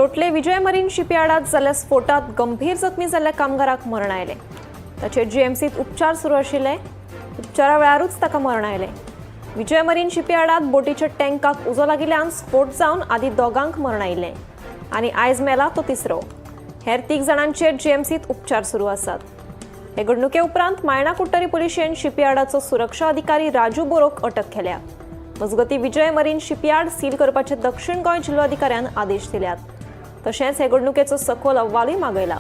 लोटले Vijay marine शिपयार्डात जाल्ल्या स्फोटात गंभीर जखमी जाल्ल्या कामगाराक मरण आयलें. ताचेर जीएमसीत उपचार सुरू आशिल्ले. उपचारा वेळारूच ताका मरण आयलें. विजय मरीन शिपयार्डात बोटीच्या टँकाक उजो लागिल्ल्यान स्फोट जावन आदी दोगांक मरण आयिल्लें आनी आयज मेला तो तिसरो. हेर 3 जाणांचेर जीएमसीत उपचार सुरू आसात. हे घडणुके उपरांत मायणा कुडटरी पुलिशेन शिपयार्डाचो सुरक्षा अधिकारी राजू बोरोक अटक केल्या. मजगती विजय मरीन शिपयार्ड सील करपाचे दक्षिण गोंय जिल्लोधिकाऱ्यान आदेश दिल्यात. तशेंच हे घडणुकेचो सखोल अहवालूय मागयला.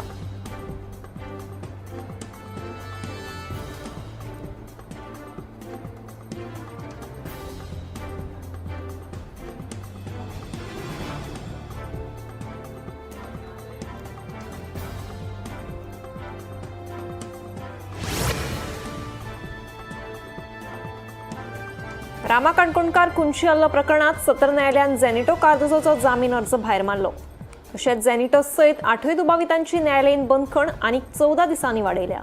रामा काणकोणकार खुनशी हल्लो प्रकरणात सत्र न्यायालयान झेनिटो कार्दोजोचो जामीन अर्ज भायर मारलो. तशेंच झेनिटो सयत 8 दुबावितांची न्यायालयीन बंदखण आनीक 14 दिसांनी वाडयल्या.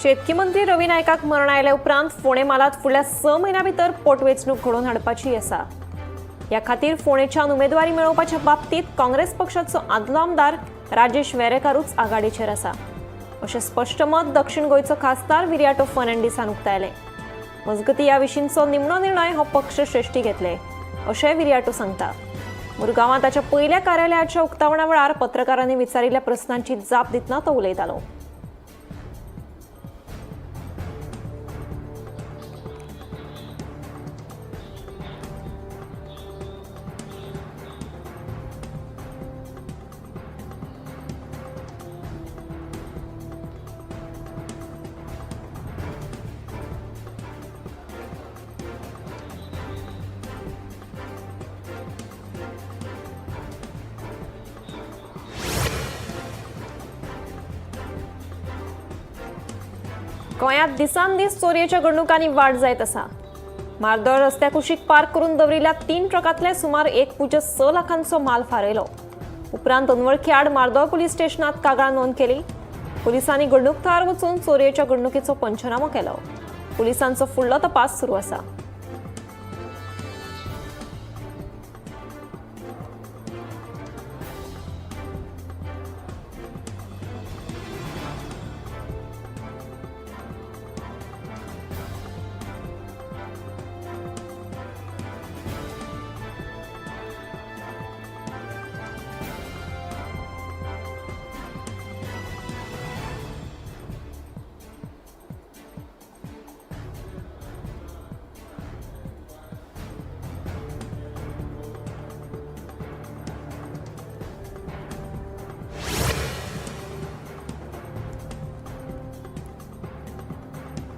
शेतकी मंत्री रवी नायकाक मरण आयल्या उपरांत फोंडें म्हालांत फुडल्या 6 म्हयन्यां भितर पोटवेंचणूक घडोवन हाडपाची आसा. ह्या खातीर फोंडेच्यान उमेदवारी मेळोवपाच्या बाबतींत काँग्रेस पक्षाचो आदलो आमदार राजेश वेरेकारूच आघाडीचेर आसा अशें स्पश्ट मत दक्षिण गोंयचो खासदार विरियाटो फर्नांडीसान उक्तायलें. मजगती ह्या विशींचो निमणो निर्णय हो पक्ष श्रेश्ठी घेतले अशेंय विरियाटो सांगता. मुरगांवां ताच्या पयल्या कार्यालयाच्या उक्तावणा वेळार पत्रकारांनी विचारिल्ल्या प्रस्नांची जाप दितना तो उलयतालो. गोंयांत दिसान दीस चोरयेच्या घडणुकांनी वाड जायत आसा. मार्दोळ रस्त्या कुशीक पार्क करून दवरिल्ल्या 3 ट्रकांतले सुमार 1.6 लाखांचो माल फारयलो. उपरांत अनवळखी आड मार्दोळ पुलीस स्टेशनात कागाळ नोंद केली. पुलिसांनी घडणूक थळार वचून चोरयेच्या घडणुकेचो पंचनामो केलो. पुलिसांचो फुडलो तपास सुरू आसा.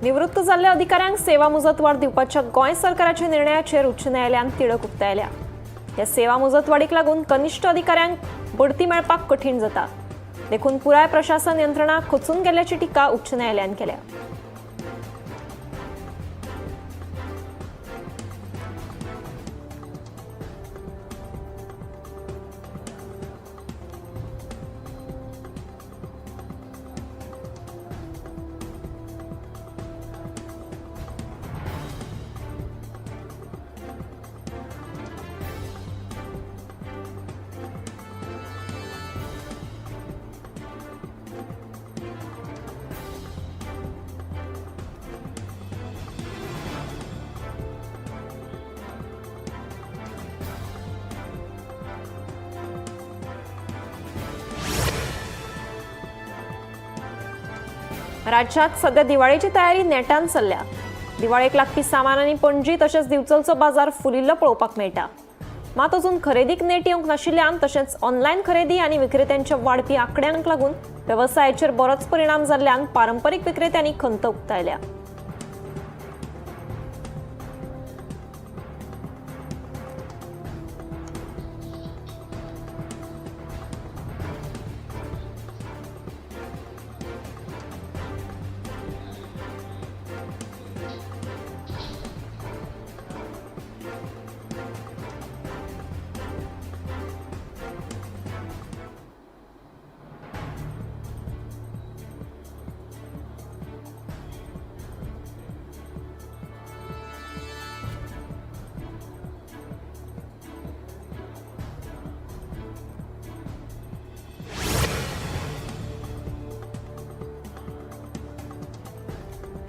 निवृत्त जाल्ल्या अधिकाऱ्यांक सेवा मुजतवाड दिवपाच्या गोंय सरकाराच्या निर्णयाचेर उच्च न्यायालयान तिडक उक्तायल्या. ह्या सेवा मुजतवाडीक लागून कनिश्ठ अधिकाऱ्यांक बढती मेळपाक कठीण जाता, देखून पुराय प्रशासन यंत्रणा खचून गेल्ल्याची टिका उच्च न्यायालयान केल्या. राज्यात सध्या दिवाळीची तयारी नेटान चल्ल्या. दिवाळेक लागपी सामानांनी पणजी तशेंच दिवचलचो बाजार फुलिल्लो पळोवपाक मेळटा. मात अजून खरेदीक नेट येवंक नाशिल्ल्यान तशेंच ऑनलायन खरेदी आनी विक्रेत्यांच्या वाडपी आंकड्यांक लागून वेवसायाचेर बरोच परिणाम जाल्ल्यान पारंपरीक विक्रेत्यांनी खंत उक्तायल्या.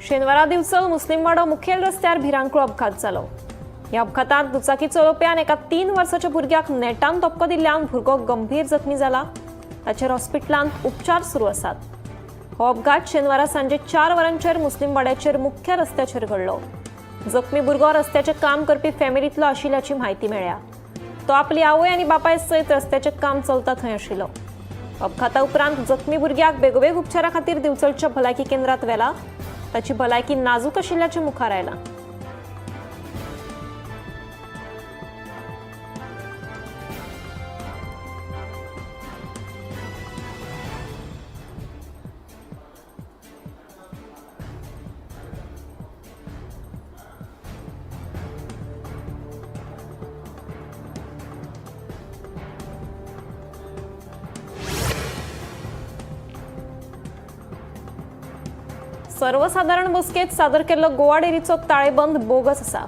शेनवारा दिवचल मुस्लिमवाडो मुखेल रस्त्यार भिरांकूळ अपघात जालो. ह्या अपघातांत दुचाकी चलोवप्यान एका 3 वर्साच्या भुरग्याक नेटान धपको दिल्ल्यान भुरगो गंभीर जखमी जाला. ताचेर हॉस्पिटलांत उपचार सुरू आसात. हो अपघात शेनवारा सांजे 4 वरांचेर मुस्लिमवाड्याचेर मुख्य रस्त्याचेर घडलो. जखमी भुरगो रस्त्याचें काम करपी फॅमिलींतलो आशिल्ल्याची म्हायती मेळ्ळ्या. तो आपली आवय आनी बापाय सयत रस्त्याचें काम चलता थंय आशिल्लो. अपघाता उपरांत जखमी भुरग्याक बेगोबेग उपचारा खातीर दिवचलच्या भलायकी केंद्रात व्हेला. ताची भलायकी नाजूक आशिल्ल्याचें मुखार आयलां. सर्वसाधारण बसकेत सादर केल्लो गोवा डेअरीचो ताळेबंद बोगस आसा.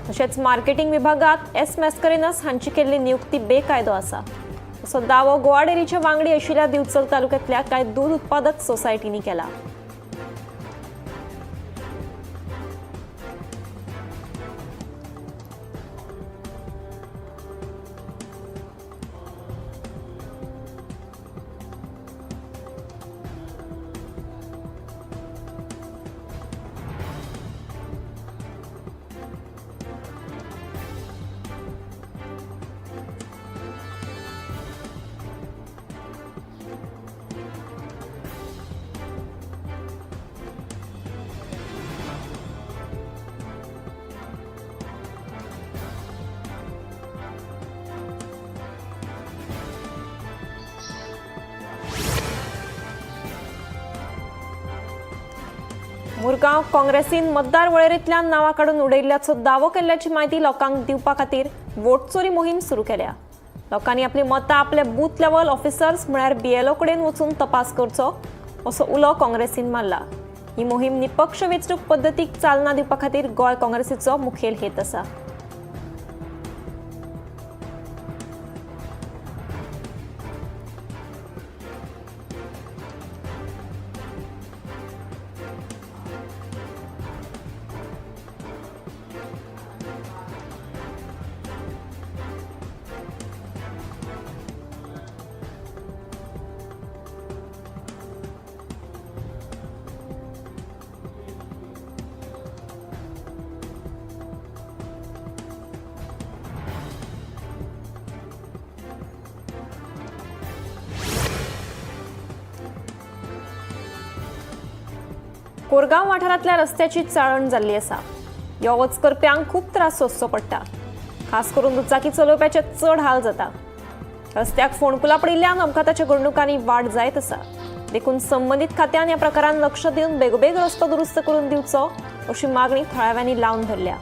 तशेंच मार्केटिंग विभागात एस मॅस्करेनस हांची केल्ली नियुक्ती बेकायदो आसा असो दावो गोवा डेअरीचे वांगडी आशिल्ल्या दिवचल तालुक्यांतल्या कांय दूद उत्पादक सोसायटींनी केला. मुरगांव काँग्रेसीन मतदार वळेरेंतल्यान नांवां काडून उडयिल्ल्याचो दावो केल्ल्याची म्हायती लोकांक दिवपा खातीर वोट चोरी मोहीम सुरू केल्या. लोकांनी आपली मतां आपले बूथ लेवल ऑफिसर्स म्हळ्यार बीएलओ कडेन वचून तपास करचो असो उलो काँग्रेसीन मारला. ही मोहीम निपक्ष वेंचणूक पद्दतीक चालना दिवपा खातीर गोंय काँग्रेसीचो मुखेल हेत आसा. कोरगांव वाठारांतल्या रस्त्याची चाळण जाल्ली आसा. यो वच करप्यांक खूब त्रास सोंसचो पडटा. खास करून दुचाकी चलोवप्याचे चड हाल जाता. रस्त्याक फोंडकुलां पडिल्ल्यान अपघाताच्या घडणुकांनी वाड जायत आसा. देखून संबंदीत खात्यान ह्या प्रकारान लक्ष दिवन बेगोबेग रस्तो दुरुस्त करून दिवचो अशी मागणी थळाव्यांनी लावन धरल्या.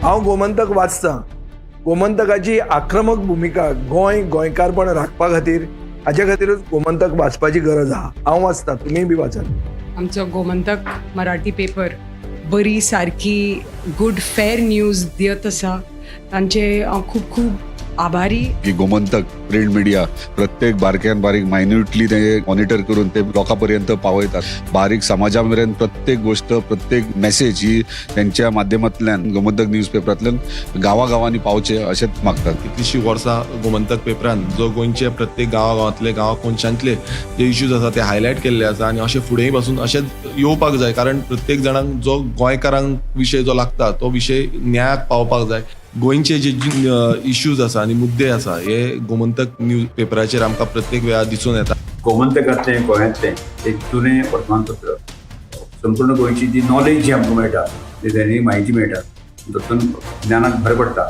हांव गोमंतक वाचतां. गोमंतकाची आक्रमक भुमिका गोंय गोंयकारपण राखपा खातीर, हाजे खातीरूच गोमंतक वाचपाची गरज आहा. हांव वाचतां, तुमीय बी वाचात. आमचो गोमंतक मराठी पेपर बरी सारकी गुड फेर न्यूज दियत आसा, तांचे हांव खूब खूब आभारी. की गोमंतक प्रिंट मिडिया प्रत्येक बारक्यान बारीक मायन्युटली ते मॉनिटर करून ते लोकां पर्यंत पावयतात. बारीक समाजा मेरेन प्रत्येक गोष्ट, प्रत्येक मेसेज ही त्यांच्या माध्यमांतल्यान गोमंतक न्यूज पेपरांतल्यान गांवागांवांनी पावचे अशेंच मागतात. कितलीशीं वर्सां गोमंतक पेपरान जो गोंयचे प्रत्येक गांवागांवांतले, गांवा कोनशांतले जे इश्यूज आसा ते हायलायट केल्ले आसा आनी अशें फुडेंय पासून अशेंच येवपाक जाय, कारण प्रत्येक जाणांक जो गोंयकारांक विशय जो लागता तो विशय न्यायाक पावपाक जाय. गोंयचे जे इश्यूज आसा आनी मुद्दे आसा हे गोमंतक न्यूज पेपराचेर आमकां प्रत्येक वेळार दिसून येता. गोमंतकांतलें गोंयांतलें एक जुनें वर्तमानपत्र, संपूर्ण गोंयची जी नॉलेज जी आमकां मेळटा, जी दैनीक म्हायती मेळटा, तातूंत ज्ञानाक भर पडटा.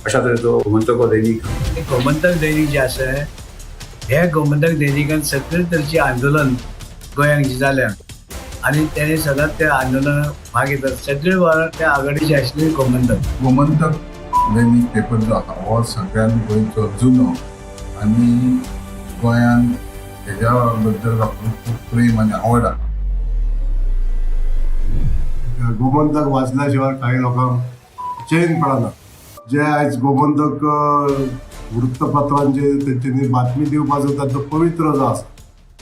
अशा तरेचो गोमंतक हो दैनीक. गोमंतक दैनीक जें आसा, हे गोमंतक दैनिकान सगळे तरेचें आंदोलन गोंयांत जें जाल्या आनी तेणे सदांच त्या आंदोलनात भाग घेतात. सगळे वेळार त्या आघाडीचे आशिल्ले गोमंतक. गोमंतक दैनीक पेपर जो आसा हो सगळ्यान गोंयचो जुनो आनी गोंयान हेज्या बद्दल लोकांक खूब प्रेम आनी आवड आसा. गोमंतक वाचल्या शिवाय काही लोकांक चैन पडना. जे आयज गोमंतक वृत्तपत्रांचे तेंच्यांनी बातमी दिवपाचो तांचो पवित्र जो आसा,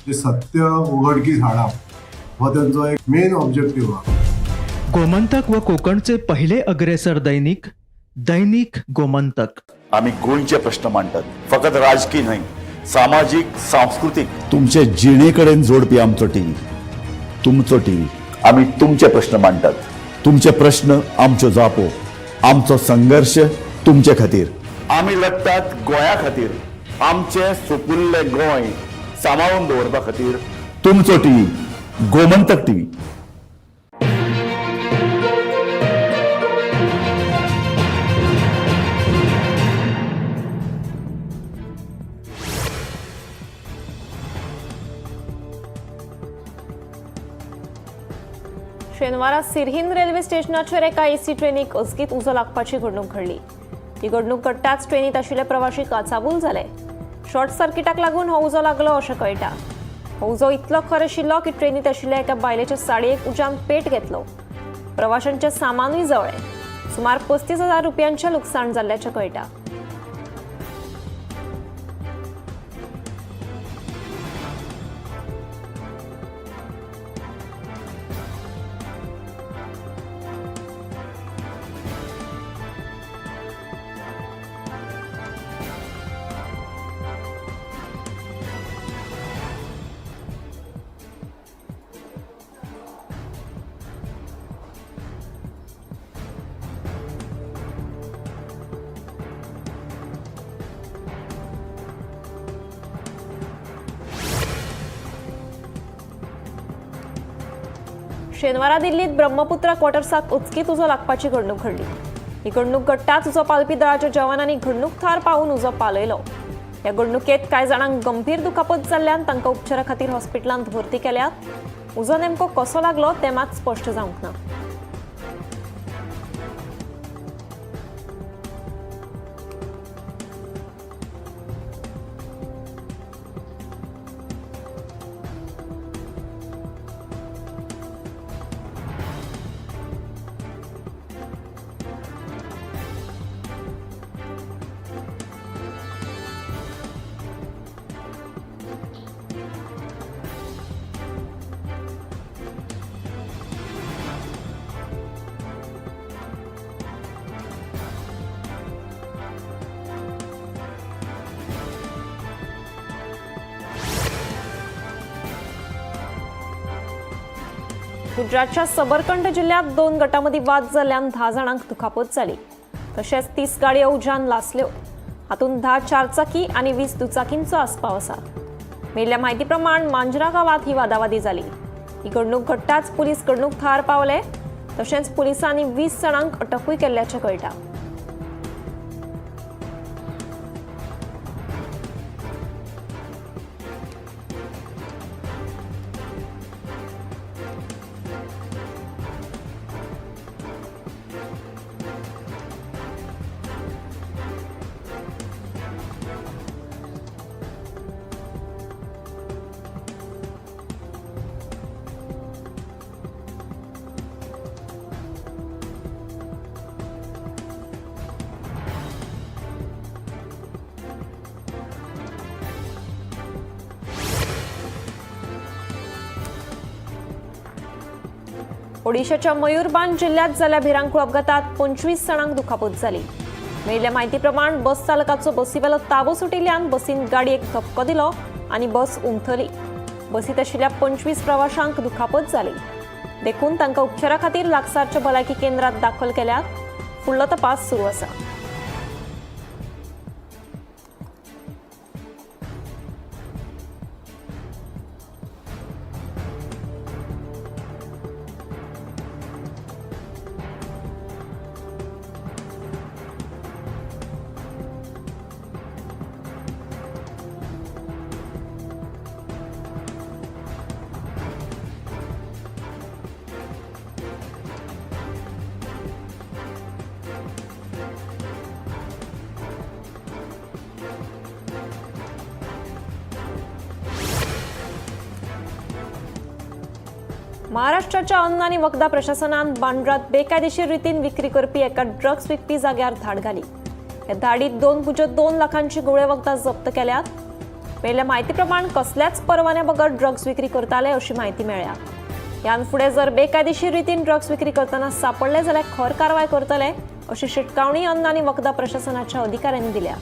जे सत्य उघडकीस हाडप हो तेंचो एक मेन ऑब्जेक्टीव आहा. गोमंतक व कोकणचे पहिले अग्रेसर दैनिक, दैनिक गोमंतक. आमी गोंयचे प्रश्न मांडटात, फकत राजकीय न्हय, सामाजीक, सांस्कृतीक, तुमचे जिणे कडेन जोडपी आमचो टीव्ही, तुमचो टीव्ही. आमी तुमचे प्रश्न मांडटात, तुमचे प्रश्न आमच्यो जापो, आमचो संघर्श तुमचे खातीर. आमी लढटात गोंया खातीर, आमचें सुपुल्लें गोंय सांबाळून दवरपा खातीर. तुमचो टीव्ही, गोमंतक टीव्ही. शेनवारा सिरहिंद रेल्वे स्टेशनाचेर एका एसी ट्रेनीक अचकीत उजो लागपाची घडणूक घडली. ही घडणूक घडटाच ट्रेनीत आशिल्ले प्रवाशी काचाबूल जाले. शॉर्ट सर्किटाक लागून हो उजो लागलो अशें कळटा. हो उजो इतलो खर आशिल्लो की ट्रेनीत आशिल्ल्या एका बायलेच्या साडयेक उज्यान पेट घेतलो. प्रवाशांचें सामानूय जळ्ळें. सुमार 35,000 रुपयांचें लुकसाण जाल्ल्याचें कळटा. शेनवारा दिल्लीत ब्रह्मपुत्रा क्वार्टर्साक अचकीत उजो लागपाची घडणूक घडली. ही घडणूक घडटाच उजो पालपी दळाच्या जवानांनी घडणूक थार पावून उजो पालयलो. ह्या घडणुकेत कांय जाणांक गंभीर दुखापत जाल्ल्यान तांकां उपचारा खातीर हॉस्पिटलांत भरती केल्यात. उजो नेमको कसो लागलो तें मात स्पश्ट जावंक ना. गुजरातच्या सबरकंठ जिल्ह्यात 2 गटांमध्ये वाद जाल्ल्यान 10 जाणांक दुखापत जाली. तशेंच 30 गाडयो उज्यान लासल्यो. हातूंत 10 चारचाकी आनी 20 दुचाकींचो आस्पाव आसा. मेळिल्ल्या म्हायती प्रमाण मांजरा गांवांत ही वादावादी जाली. ही घडणूक घडटाच पुलीस घडणूक थार पावले. तशेंच पुलिसांनी 20 जाणांक अटकूय केल्ल्याचें कळटा. ओडिशाच्या मयूरबांज जिल्ह्यात जाल्ल्या भिरांकूळ अपघातात 25 जाणांक दुखापत जाली. मेळिल्ल्या म्हायती प्रमाण बस चालकाचो बसीवेलो ताबो सुटिल्ल्यान बसीन गाडयेक धपको दिलो आनी बस उमथली. बसीत आशिल्ल्या 25 प्रवाशांक दुखापत जाली. देखून तांकां उपचारा खातीर लागसारच्या भलायकी केंद्रात दाखल केल्यात. फुडलो तपास सुरू आसा. महाराष्ट्राच्या अन्न आनी वखदां प्रशासनान बांद्रात बेकायदेशीर रितीन विक्री करपी एका ड्रग्स विकपी जाग्यार धाड घाली. ह्या धाडीत 2.2 लाखांची गुळे वखदां जप्त केल्यात. मेळिल्ल्या म्हायती प्रमाण कसल्याच परवान्या बगर ड्रग्स विक्री करताले अशी म्हायती मेळ्ळ्या. ह्यान फुडें जर बेकायदेशीर रितीन ड्रग्स विक्री करतना सांपडले जाल्यार खर कारवाय करतले अशी शिटकावणी अन्न आनी वखदां प्रशासनाच्या अधिकाऱ्यांनी दिल्या.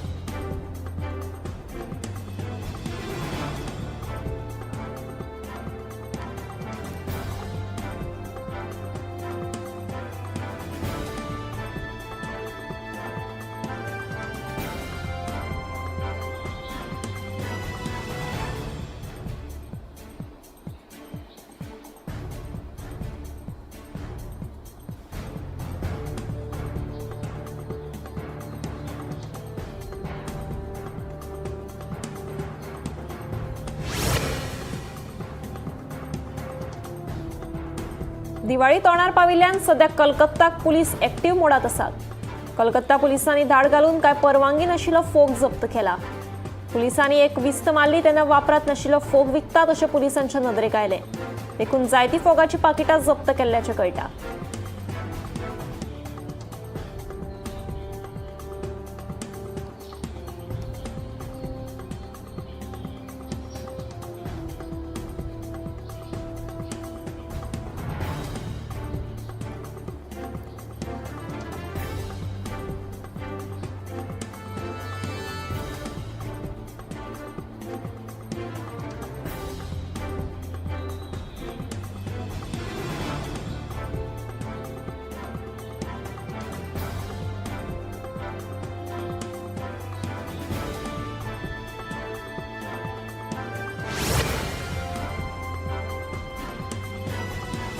दिवाळी तोंडार पाविल्ल्यान सध्या कलकत्ताक पुलीस एक्टिव्ह मोडात आसात. कलकत्ता पुलिसांनी धाड घालून काय परवानगी नाशिल्लो फोग जप्त केला. पुलिसांनी एक विस्त मारली तेन्ना वापरात नाशिल्लो फोग विकतात अशें पुलिसांच्या नदरेक आयलें. देखून जायती फोगाची पाकिटां जप्त केल्ल्याचें कळटा.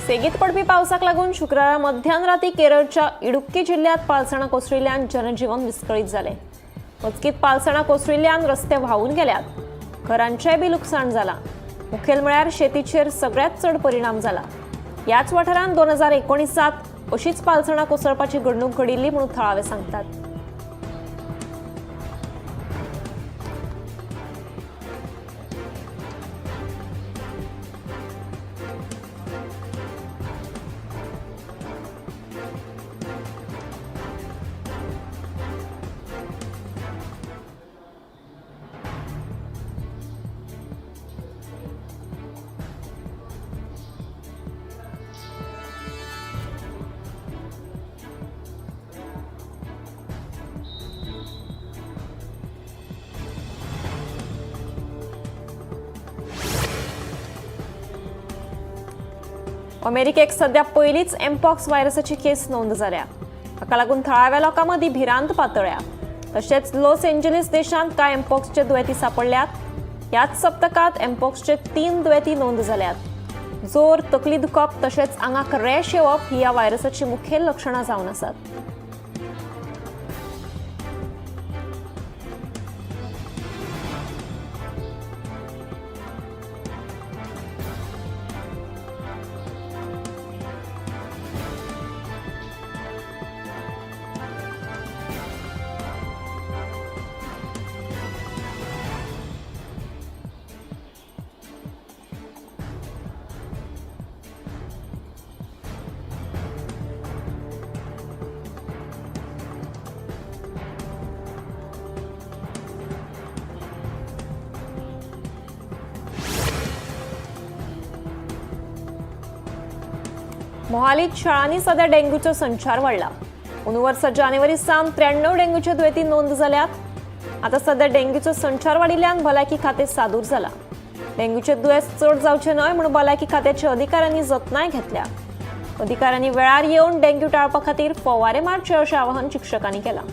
सेगीत पडपी पावसाक लागून शुक्रारा मध्यान राती केरळच्या इडुक्की जिल्ह्यात पालसणां कोसळिल्ल्यान जनजीवन विस्कळीत जालें. अचकीत पालसणां कोसळिल्ल्यान रस्ते व्हांवून गेल्यात. घरांचेंय बी लुकसाण जालां. मुखेल म्हळ्यार शेतीचेर सगळ्यांत चड परिणाम जाला. ह्याच वाठारांत 2019 अशीच पालसणां कोसळपाची घडणूक घडिल्ली म्हणून थळावे सांगतात. अमेरिकेक सध्या पयलीच एमपॉक्स व्हायरसाची केस नोंद जाल्या. हाका लागून थळाव्या लोकां मदीं भिरांत पातळ्या. तशेंच लॉस एंजलिस देशांत कांय एमपॉक्सचे दुयेंती सांपडल्यात. ह्याच सप्तकांत एमपॉक्सचे 3 दुयेंती नोंद जाल्यात. जोर, तकली दुखप तशेंच आंगाक रॅश येवप ही ह्या व्हायरसाची मुखेल लक्षणां जावन आसात. मोहालीत शाळांनी सध्या डेंग्यूचो संचार वाडला. अंदू वर्सा जानेवारी सावन 93 डेंग्यूच्या दुयेंती नोंद जाल्यात. आतां सध्या डेंग्यूचो संचार वाडिल्ल्यान भलायकी खातें सादूर जाला. डेंग्यूचे दुयेंस चड जावचें न्हय म्हूण भलायकी खात्याच्या अधिकाऱ्यांनी जतनाय घेतल्या. अधिकाऱ्यांनी वेळार येवन डेंग्यू टाळपा खातीर फवारे मारचे अशें आवाहन शिक्षकांनी केलां.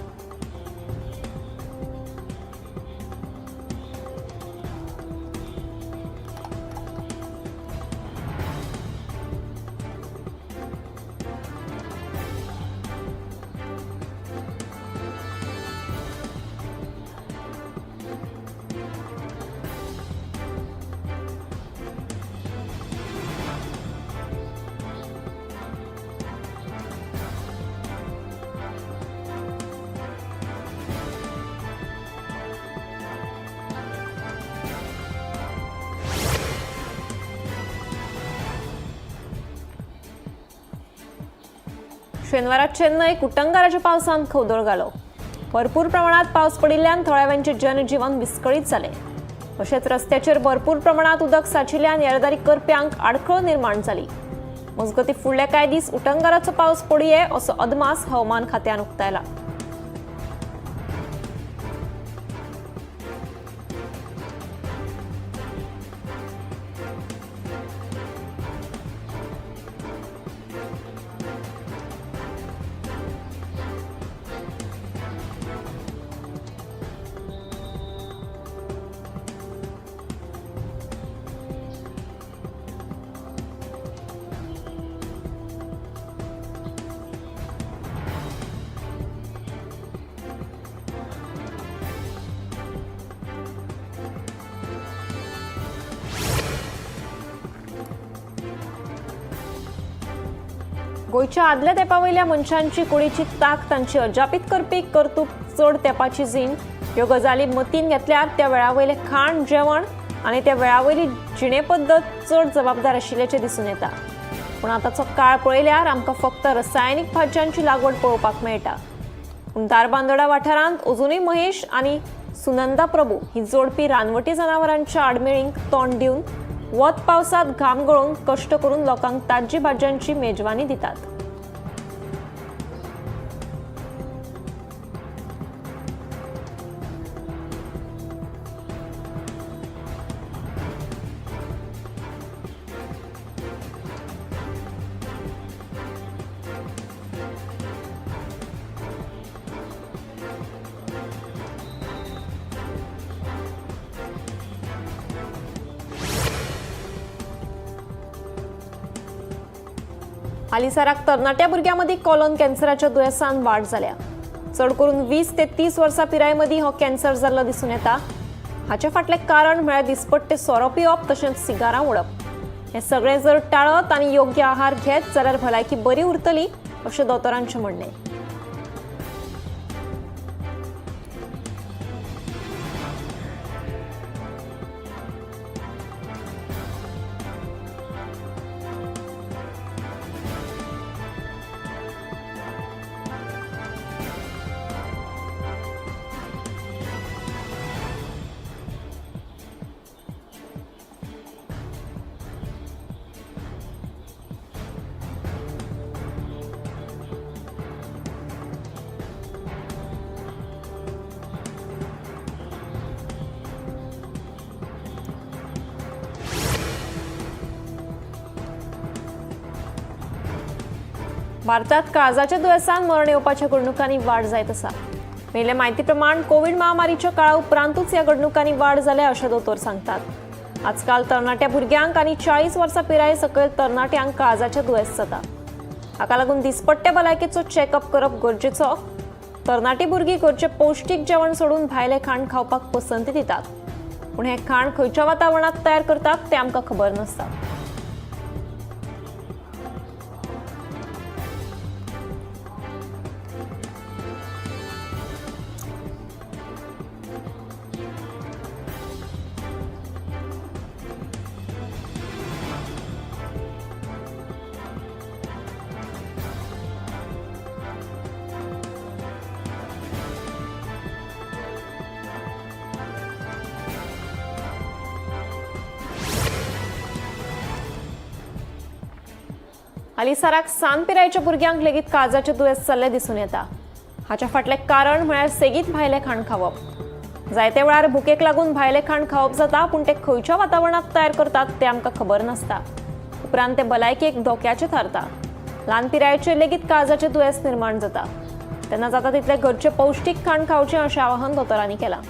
शेनवारा चेन्नय उटंगाराच्या पावसान खवदळ घालो. भरपूर प्रमाणात पावस पडिल्ल्यान थळाव्यांचे जनजीवन विस्कळीत जालें. तशेंच रस्त्याचेर भरपूर प्रमाणात उदक सांचिल्ल्यान येरादारी करप्यांक आडखळ निर्माण जाली. मजगतीं फुडले कांय दीस उटंगाराचो पावस पडुये असो अदमास हवामान खात्यान उक्तायला. गोंयच्या आदल्या तेंपा वयल्या मनशांची कुडीची तांक, तांची अजापीत करपी कर्तूब, चड तेंपाची जीण ह्यो गजाली मतीन घेतल्यार त्या वेळा वयलें खाण जेवण आनी त्या वेळा वयली जिणे पद्दत चड जबाबदार आशिल्ल्याचें दिसून येता. पूण आतांचो काळ पळयल्यार आमकां फक्त रसायनीक भाजयांची लागवड पळोवपाक मेळटा. पूण धारबांदोडा वाठारांत अजुनूय महेश आनी सुनंदा प्रभू ही जोडपी रानवटी जनावरांच्या आडमेळींक तोंड दिवन वत पावसात घाम गळोवन कश्ट करून लोकांक ताज्जी भाजयांची मेजवानी दितात. हालींसराक तरणाट्या भुरग्यां मदीं कॉलन कॅन्सराच्या दुयेंसान वाड जाल्या. चड करून 20 ते 30 वर्सां पिराये मदीं हो कॅन्सर जाल्लो दिसून येता. हाचे फाटलें कारण म्हळ्यार दिसपट्टे सोरो पिवप तशेंच सिगारां ओडप. हें सगळें जर टाळत आनी योग्य आहार घेत जाल्यार भलायकी बरी उरतली अशें दोतोरांचें म्हणणें. भारतात काळजाच्या दुयेंसान मरण येवपाच्या घडणुकांनी वाड जायत आसा. मेळिल्ले म्हायती प्रमाण कोवीड महामारीच्या काळा उपरांतूच ह्या घडणुकांनी वाड जाल्या अशें दोतोर सांगतात. आजकाल तरणाट्या भुरग्यांक आनी 40 वर्सां पिराये सकयल तरणाट्यांक काळजाचें दुयेंस जाता. हाका लागून दिसपट्टे भलायकेचो चॅकअप करप गरजेचो. तरणाटी भुरगीं घरचें पौश्टीक जेवण सोडून भायलें खाण खावपाक पसंती दितात. पूण हें खाण खंयच्या वातावरणांत तयार करतात तें आमकां खबर नासता. हालींसराक सान पिरायेच्या भुरग्यांक लेगीत काळजाचें दुयेंस जाल्लें दिसून येता. हाच्या फाटलें कारण म्हळ्यार सेगीत भायलें खाण खावप. जायते वेळार भुकेक लागून भायलें खाण खावप जाता, पूण तें खंयच्या वातावरणांत तयार करतात तें आमकां खबर नासता. उपरांत तें भलायकेक धोक्याचें थारता. ल्हान पिरायेचेर लेगीत काळजाचें दुयेंस निर्माण जाता. तेन्ना जाता तितलें घरचें पौश्टीक खाण खावचें अशें आवाहन दोतोरांनी केलां.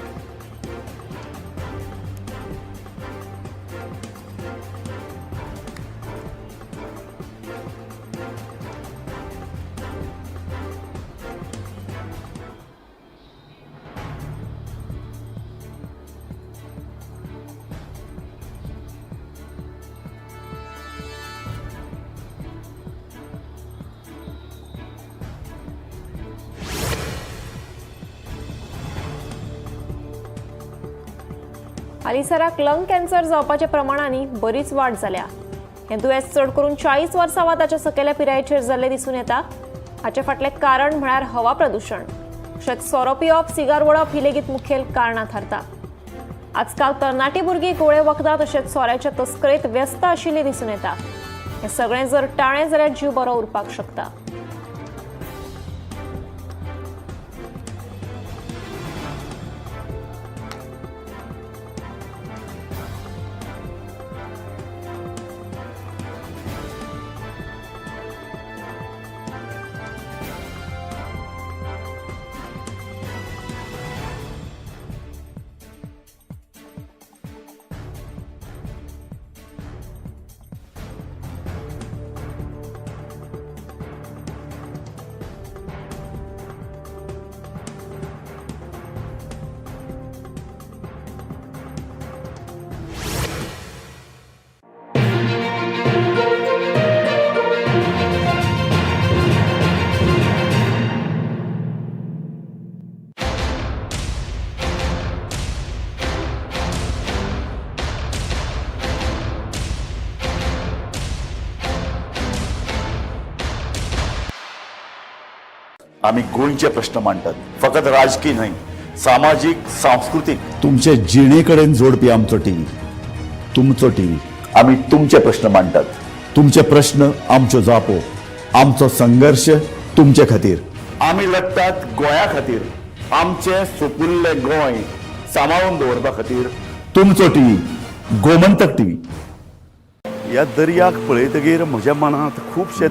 हालींसराक लंग कॅन्सर जावपाच्या प्रमाणांनी बरीच वाड जाल्या. हें दुयेंस चड करून 40 वर्सां वा ताच्या सकयल्या पिरायेचेर जाल्लें दिसून येता. हाचे फाटलें कारण म्हळ्यार हवा प्रदुशण. तशेंच सोरो पिवप, सिगार ओडप ही लेगीत मुखेल कारणां थारता. आजकाल तरणाटी भुरगीं गोळे वखदां तशेंच सोऱ्याच्या तस्करेंत व्यस्त आशिल्ली दिसून येता. हें सगळें जर टाळ्ळें जाल्यार जीव बरो उरपाक शकता. आमी गोंयचे प्रश्न मांडटात, फकत राजकी न्हय, सामाजीक, सांस्कृतीक, तुमचे जिणे कडेन जोडपी आमचो टीव्ही, तुमचो टीव्ही. आमी तुमचे प्रश्न मांडटात, तुमचे प्रश्न आमच्यो जापो, आमचो संघर्श तुमचे खातीर. आमी लडटात गोंया खातीर, आमचें सुपुल्लें गोंय सांबाळून दवरपा खातीर. तुमचो टीव्ही, गोमंतक टीव्ही. ह्या दर्याक पळयतगीर म्हज्या मनांत खुबशे